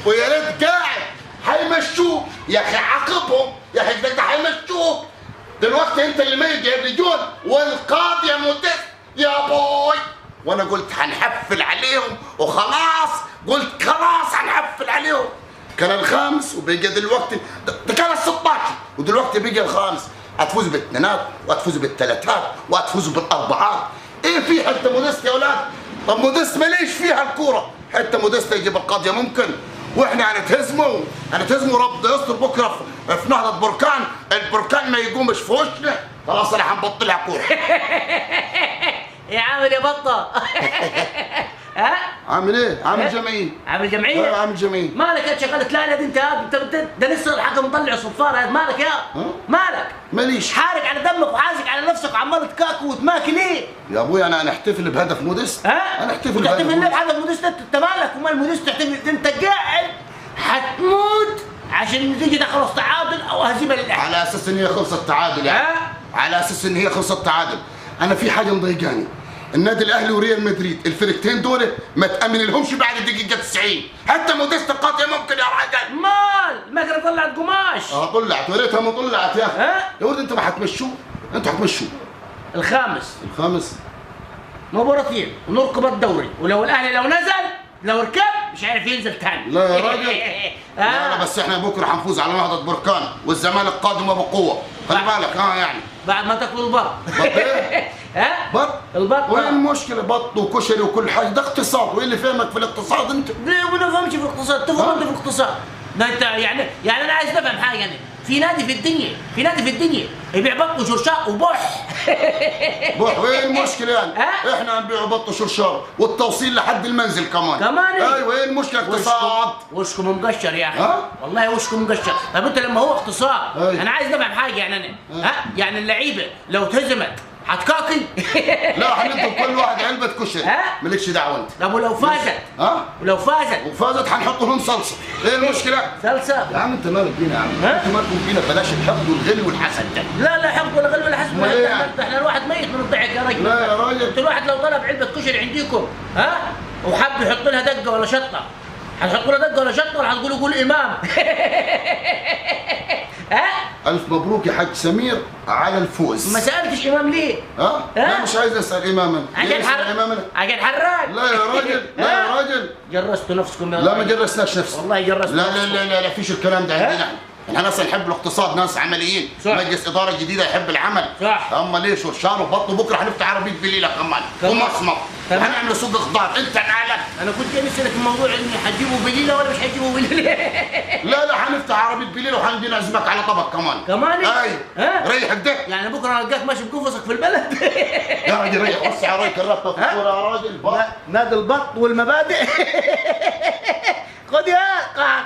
ويا ريت قاعد هيمشوك يا اخي، عاقبهم يا اخي، ده هيمشوك دلوقتي. انت اللي ميت جايب لي جول والقاضي يا موديست يا بوي. وانا قلت هنحفل عليهم وخلاص، قلت خلاص هنحفل عليهم. كان الخامس وبيجي دلوقتي، ده كان ال 16 ودلوقتي بيجي الخامس. هتفوز بالاثنينات وهتفوز بالثلاثات وهتفوز بالاربعات. ايه في حتة موديست يا اولاد؟ طب موديست ماليش فيها الكورة، حتة موديست يجيب القاضية ممكن، واحنا هنتهزموا هنتهزموا. رب يستر بكره في نهضة بركان، البركان ما يقومش في وشنا، خلاص انا هنبطلها كورة. يا عامل يا بطه. ها؟ عامل ايه؟ عامل جمعية. عامل جمعية؟ عامل جمعية. مالك انت شغال تلالد انت؟ ده لسه الحكم مطلع صفارة، مالك يا؟ مالك؟ ماليش. حارق على دمك وحازق على نفسك وعمال تكاكو وتماكل ليه؟ يا ابوي انا هنحتفل بهدف موديست. ها؟ هنحتفل بهدف موديست. بهدف موديست؟ انت مالك ومال موديست؟ تحتفل انت قاعد حتموت عشان النتيجة تخلص تعادل او هزيمة للاهلي. على اساس ان هي خلصت تعادل يعني. على اساس ان هي خلصت تعادل. انا في حاجة مضايقاني، النادي الاهلي وريال مدريد الفرقتين دول ما تامن لهمش بعد الدقيقة 90، حتى موديست القاضية ممكن يا راجل. مال المكنه طلعت قماش. طلعت، ويا ريتها ما طلعت يا اخي. يا ولد انت ما هتمشوه، انتوا هتمشوه. الخامس. الخامس مباراتين ونركب الدوري، ولو الاهلي لو نزل لو ركب مش عارف ينزل تاني. لا يا راجل. لا لا بس احنا بكره هنفوز على نهضة بركان والزمالك قادمة بقوة، خلي بالك. يعني بعد ما تاكلوا البط. بط ايه؟ ها؟ بط؟ البط. وين المشكلة؟ بط وكشري وكل حاجة، ده اقتصاد. وايه اللي فهمك في الاقتصاد انت؟ ليه ما نفهمش في الاقتصاد؟ تفهم انت في الاقتصاد؟ ده انت يعني انا عايز افهم حاجة. يعني في نادي في الدنيا، في نادي في الدنيا يبيع بط وشرشار وبح. بح، وايه المشكلة يعني؟ احنا هنبيع بط وشرشار والتوصيل لحد المنزل كمان. كمان؟ ايوه ايه المشكلة؟ اقتصاد. وشكم مقشر يا اخي. والله وشكم مقشر. طب انت لما هو اقتصاد، انا عايز افهم حاجة يعني انا. ها؟ يعني اللعيبة لو تهزمت هتكاكي؟ لا هندي كل واحد علبة كشري. مالكش دعوة انت. طب ولو فازت؟ ها؟ ولو فازت؟ وفازت هنحط لهم صلصة. ايه المشكلة؟ صلصة؟ يا عم انت مالك بينا يا عم؟ انت مالكم بينا، بلاش الحقد والغل والحسد ده. لا لا حقد ولا غل ولا حسد. احنا الواحد ميت من الضحك يا رجل. لا يا راجل، انت الواحد لو طلب علبة كشري عندكم، ها؟ وحب يحط لها دقة ولا شطة، هتحطوا لها دقة ولا شطة ولا هتقولوا قول إمام؟ ها؟ ألف مبروك يا حاج سمير على الفوز. ما سألتش إمام ليه؟ ها؟ لا مش عايز أسأل إماما. عشان عشان حراق. لا يا راجل، لا يا راجل. جرستوا نفسكم يا راجل. لا ما جرسناش نفسنا. والله جرستوا. لا لا لا لا لا فيش الكلام ده عندنا. احنا ناس نحب الاقتصاد، ناس عمليين. صح. مجلس إدارة جديدة يحب العمل. صح. أما ليه شرشار وبط، وبكرة هنفتح عربية بليلة كمان ومصمت، وهنعمل سوق خضار. أنت مالك؟ أنا كنت جاي أسألك الموضوع إني هتجيبوا بليلة ولا مش هتجيبوا بليلة؟ لا لا هنفتح عربية بليلة وهنجي نعزمك على طبق كمان. كمان؟ أيوه. ريح كده. يعني بكرة ألقاك ماشي بقفصك في البلد. يا راجل ريح، وسع عليك الرابطة في الكورة يا راجل. نادي البط والمبادئ. خد يا قاق.